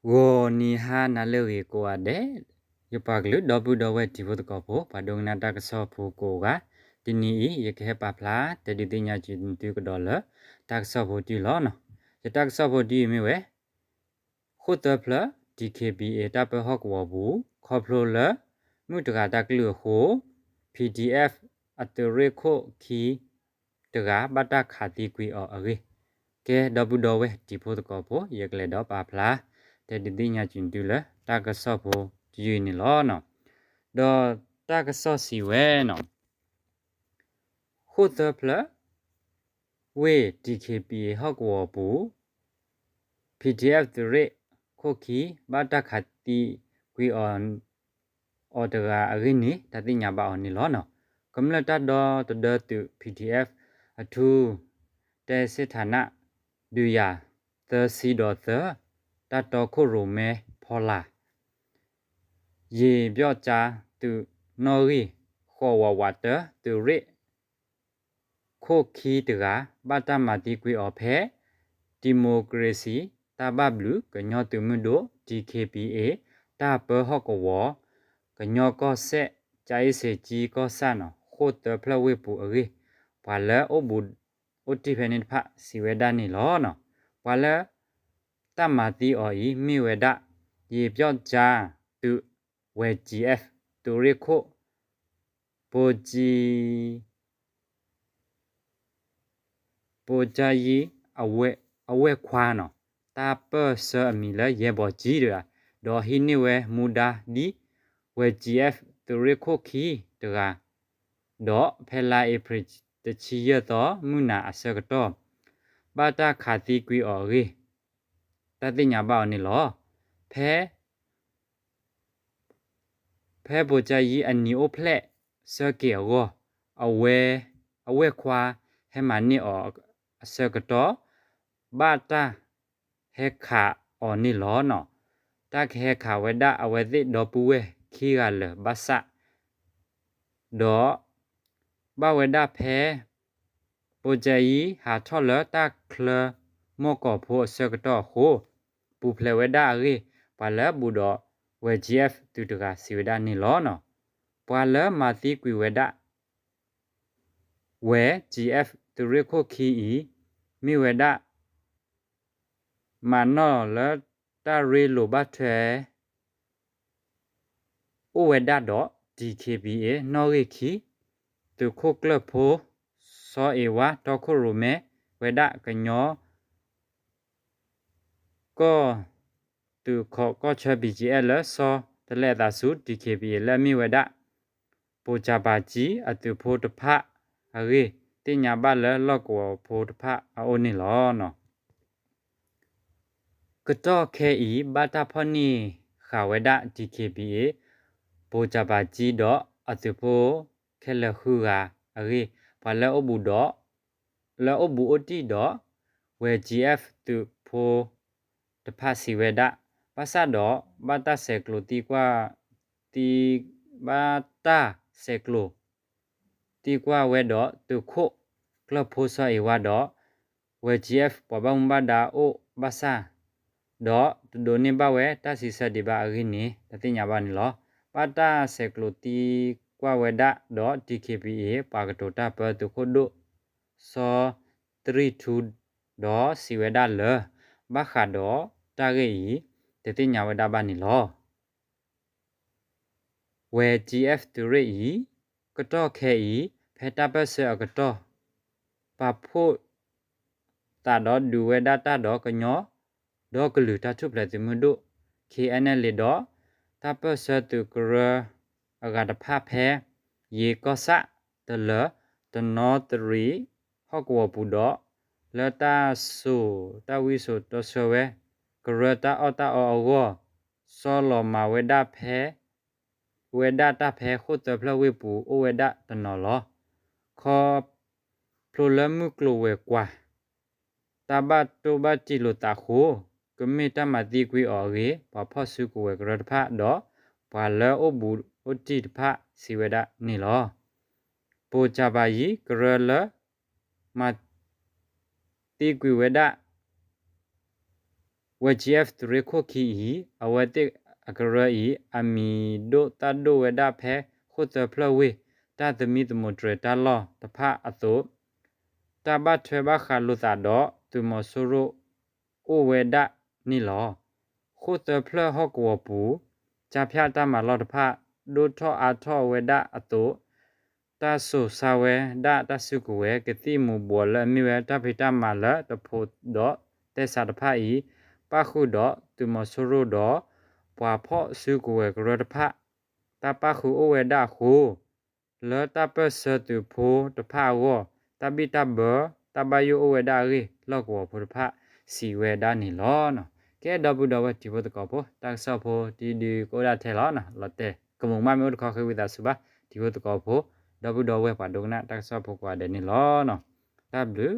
ဂီၤနံၤဟါနၤလၢအဂ့ၤကိးဂၤဒဲး, ယပှၤကလုာ်ဒီပုၢ်ဒီဝဲၢ်တံၤဖိသကိးဖိ ပှၤဒိကနၣ်တၢ်ကစီၣ်ဖိကိးဂၤ, တနံၤအံၤ ယကဟဲပာ်ဖျါတဲဒုးသ့ၣ်ညါဆူသုကဒီးလၢ တၢ်ကစီၣ်ဖိတယုၢ်လီၤ. ယတၢ်ကစီၣ်ဖိတယုၢ်မ့ၢ်ဝဲ ဃိၣ်သၢဖျၢၣ် DKBA တၢ်ပၢဟီၣ်ကဝီၤပူၤ ခီဖျိလၢ မုၢ်တဂၤတၢ်ကလုၢ်အဃိ PDF အသုးရ့ၣ်ခိၣ်ခံတဂၤ ဘၣ်တၢ်ခးသံကွံာ်အီၤအဂ့ၢ်, ကဲဒီပုၢ်ဒီဝဲၢ်တံၤဖိသကိးဖိ ယကလဲၤဒီးပာ်ဖျါ တဲဒုးသ့ၣ်ညါဆူသုလၢ တၢ်ကစီၣ်ဖိတယုၢ်အံၤန့ၣ်လီၤ. ဒီးတၢ်ကစီၣ်စံးဝဲန့ၣ် ဃိၣ်သၢဖျၢၣ် ဝ့ၢ် DKBA ဟီၣ်ကဝီၤပူၤ PDF သုးရ့ၣ်ခိၣ်ခံ ဘၣ်တၢ်ခးသံကွံာ်အီၤ အီၤတဂၤအဂ့ၢ်န့ၣ် တၢ်သ့ၣ်ညါဘၣ်အီၤန့ၣ်လီၤ. ကမျၢၢ်တၢ်ဒီသဒၢသုး PDF အထူး တဲစ့ၣ်ဌာန ဒုးယၤ သၢဆံဒီးသၢ တၢ်တီခိၣ်ရိၣ်မဲဖီလာ် ယံာ်ဘျီၣ်ကၠါသုးနီၣ်ဂံၢ် ဃိးဝးဝးတၢ သုးရ့ၣ် ခိၣ်ခံတဂၤ ဘၣ်တၢ်မၤသံကွံာ်အီၤဖဲ ဒံၣ်မိၣ်ကရ့စံၣ် တၢ်ဘၣ်ဘျုး ကညီသုးမုၢ်ဒိၣ် DKBA တၢ်ပၢဟီၣ်ကဝီၤ ကညီကီၢ်စဲၣ် ကၠၤအ့စ့ၣ်ကၠံကီၢ်ဆၣ်န့ၣ် ဃိၣ်သၢဖျၢၣ်ဝ့ၢ်ပူၤအဂ့ၢ် ပှၤလၢအိၣ်ဘူးအိၣ်တံၢ်ဖဲန့ၣ်တဖၣ် စံးဝဲဒၣ်န့ၣ်လီၤ. ပှၤလၢ တၢ်မၤသံအီၤအံၤ မ့ၢ်ဝဲဒၣ် ယံာ်ဘျီၣ်ကၠါသုး ဝဲ GF သုးရ့ၣ်ခိၣ် ပိကၠံ ပိကၠါယံ အဝဲၢ်ခွါန့ၣ် တၢ်ပၢၢ်ဆၢအမံၤလၢယဲၢ်ဘီကၠံတဂၤ, ဒီးဟံးန့ၢ်ဝဲမူဒါဒ် ဝဲ GF သုးရ့ၣ်ခိၣ်ခံတဂၤ, ဒီးဖဲလါအ့ဖြ့ၣ်တဆံယဲၢ်သီ မုၢ်နၤအဆၢကတီၢ် ဘၣ်တၢ်ခးသံကွံာ်အီၤအဂ့ၢ် တၢ်သ့ၣ်ညါဘၣ်အီၤန့ၣ်လီၤ. ဖဲ ဖဲပိကၠါယံအနံၤအိၣ်ဖျဲၣ်ဆၢက့ၤအဂီၢ်, အဝဲ အဝဲၢ်ခွါဟဲမၤန့ၢ်အီၤအဆၢကတီၢ် ဘၣ်တၢ်ဟဲခးအီၤန့ၣ်လီၤ. တၢ်ကဟဲခးဝဲဒၣ်အဝဲသ့ၣ်ဒီပုၢ်ဝဲၢ်ခံဂၤလၢာ်ဘၣ်ဆၣ် ဒီး ဘၣ်ဝဲဒၣ်ဖဲ ပိကၠါယံဟးထီၣ်လၢတၢ်ချၢမီၢ်ကီၢ်ဖိအဆၢကတီၢ်အဃိ, ပူၤဖျဲးဝဲဒၣ်အဂ့ၢ် ပှၤလၢအဘူးဒီး ဝဲ GF သုးတဂၤစံးဝဲဒၣ်န့ၣ်လီၤ. ပှၤလၢမၤသံကွံာ်ဝဲဒၣ် ဝဲ GF သုးရ့ၣ်ခိၣ်ခံအံၤ မ့ၢ်ဝဲဒၣ် မၤနီၣ်လၢတၢ်ရ့လိာ်ဘၣ်ထွဲ အိၣ်ဝဲဒၣ်ဒီး DKBA နီၣ်ဂံၢ်ခံ သုးခိၣ်ကျၢၢ်ဖိ စီၤအ့ဝါ တီခိၣ်ရိၣ်မဲဝဲဒၣ်ကညီ ကီၢ် သုးခိးကီၢ်ဆၢ BGF လၢဆီတလဲအသးဆူ DKBA လၢအမ့ၢ်ဝဲဒၣ် ပိကၠါပၤကၠံအသုးဖိတဖၣ်အဂ့ၢ် သ့ၣ်ညါဘၣ်လၢလီၢ်ကဝီၤဖိတဖၣ်အအိၣ်န့ၣ်လီၤ. ကတီၢ်ခဲအံၤ ဘၣ်တၢ်ဖီၣ်န့ၢ်ဃာ်ဝဲဒၣ် DKBA ပိကၠါပၤကၠံဒီးအသုးဖိခဲလၢာ်ဃုဂၤအဂ့ၢ် ပှၤလၢအိၣ်ဘူးဒီး လၢအိၣ်ဘူးအိၣ်တံၢ်ဒီး ဝဲ GF သုးဖိတဖၣ်စံးဝဲဒၣ်, ဘၣ်ဆၣ်ဒီး ဘၣ်တၢ်ဆဲးကျိးသံကွၢ် သံ ဘၣ်တၢ်ဆဲးကျိး သံကွၢ်ဝဲဒီးသုးခိၣ်ကျၢၢ်ဖိစီၤအ့ဝါဒီး ဝဲ GF ပှၤဘၣ်မူဘၣ်ဒါအိၣ်ဘၣ်ဆၣ်, ဒီးတဒိးန့ၢ်ဘၣ်ဝဲတၢ်စံးဆၢဒံးဘၣ်အဂ့ၢ်န့ၣ် တၢ်သ့ၣ်ညါဘၣ်န့ၣ်လီၤ. ဘၣ်တၢ်ဆဲးကျိးသံကွၢ်ဝဲဒၣ်ဒီး DKBA ပှၤကတိၤတၢ်ပၢသုးခိၣ်ဒိၣ် စီၤသရံၣ်ထူ ဒီးစံးဝဲဒၣ်လၢ ဘၣ်ဃးဒီးတၢ်ဂ့ၢ်အံၤ တသ့ၣ်ညါဝဲဒၣ်ဘၣ်န့ၣ်လီၤ. ဝဲ GF သုးရ့ၣ်အံၤ ကတီၢ်ခဲအံၤ ဖဲတၢ်ပၢၢ်ဆၢအကတီၢ် ပာ်ဖှိၣ်သးဒီးဒုးဝဲဒၣ်တၢ်ဒီးကညီ ဒီကလုာ်တၢ်ထူၣ်ဖျဲးသုးမုၢ်ဒိၣ် KNLA ဒီး တၢ်ပၢၢ်ဆၢသုးကရၢအဂၤတဖၣ်ဖဲ ယ့ၤကီၢ်ဆၣ် တလၢၤ တနီသရံး ဟီၣ်ကဝီၤပူၤဒီး လၢတၢ်စိာ်တၢ်ဝံစိာ်တီဆှၢဝဲ ကရၢတၢ်အီၣ်တၢ်အီအဂီၢ် ဆီလီၤမၤဝဲဒၣ်ဖဲ ဝဲဒၣ်တၢ်ဖဲဃိၣ်သၢဖျၢၣ်ဝ့ၢ်ပူၤအိၣ်ဝဲဒၣ်တနီၤလီၤ. ခီဖျိလၢမုၢ်ကျိၤဝဲၤကွာ် တၢ်ဘၣ်တိၢ်ဘၣ်တံၢ်လိာ်သးအဃိ ကမ့ၢ်တၢ်မၤသံကွံာ်အီၤအဂ့ၢ် ပှၤဖီၣ်စုကဝဲၤကရၢတဖၣ်ဒီး ပှၤလၢအိၣ်ဘူးအိၣ်တံၢ်တဖၣ်စံးဝဲဒၣ်န့ၣ်လီၤ. ပိကၠါပၤယံကရၢလၢ မၤသံကွံာ်ဝဲဒၣ် ဝဲ GF သုးရ့ၣ်ခိၣ်ခံအံၤ အဝဲသ့ၣ်အကရၢအံၤ အမံၤဒိၣ်သၣ်ဒိၣ်ဝဲဒၣ်ဖဲ ဃိၣ်သၢဖျၢၣ်ဝ့ၢ် တၢ်သမံသမိးတြဲၤတၢ်လီၢ်တဖၣ်အသိး တၢ်ဘၣ်ထွဲဘၣ်ဃးလိာ်သးဒီး သုးမီၤစိရိၣ်အိၣ်ဝဲဒၣ်န့ၣ်လီၤ. ဃိၣ်သၢဖျၢၣ်ဟီၣ်ကဝီၤပူၤ ကၠါဖၠၣ်တၢ်မၤလီၢ်တဖၣ် ဒိၣ်ထီၣ်အါထီၣ်ဝဲဒၣ်အသိး တၢ်စိာ်ဆါဝဲဒၣ်တၢ်စုကဝဲၤ ကသံၣ်မူၤဘှီးလၢအမ့ၢ်ဝဲတၢ်ဖံးတၢ်မၤလၢတဖိးဒီးသဲစးတဖၣ်အံၤ ပၣ်ဃုာ်ဒီးသုးမီၤစိရိၣ်ဒီး ပှၤဖီၣ်စုကဝဲၤကရၢတဖၣ် တၢ်ပၣ်ဃုာ်အိၣ်ဝဲဒၣ်အဃိ လၢတၢ်ပၢၢ်ဆၢသုးဖိတဖၣ်အဂီၢ် တၢ်ဘံၣ်တၢ်ဘၢ တၢ်ဘၣ်ယိၣ်အိၣ်ဝဲဒၣ်အဂ့ၢ် လီၢ်ကဝီၤဖိတဖၣ်စံးဝဲဒၣ်န့ၣ်လီၤ. ကဲ ဒီပုၢ်ဒီဝဲၢ်ထံဖိသကိးဖိ တၢ်ကစီၣ်ဖိတယုၢ်ဒုးကအိၣ်ဒၣ်ထဲလီၤ. လီၤတဲာ်ကမူးမးမ့ၢ်အိၣ်တခီ ဃ့ဝံသးစူၤဘၣ် ထံဖိသကိးဖိ ဒီပုၢ်ဒီဝဲၢ်ပှၤဒိကနၣ်တၢ်ကစီၣ်ဖိကိးဂၤဒဲးန့ၣ်လီၤ. တၢ်ဘျုး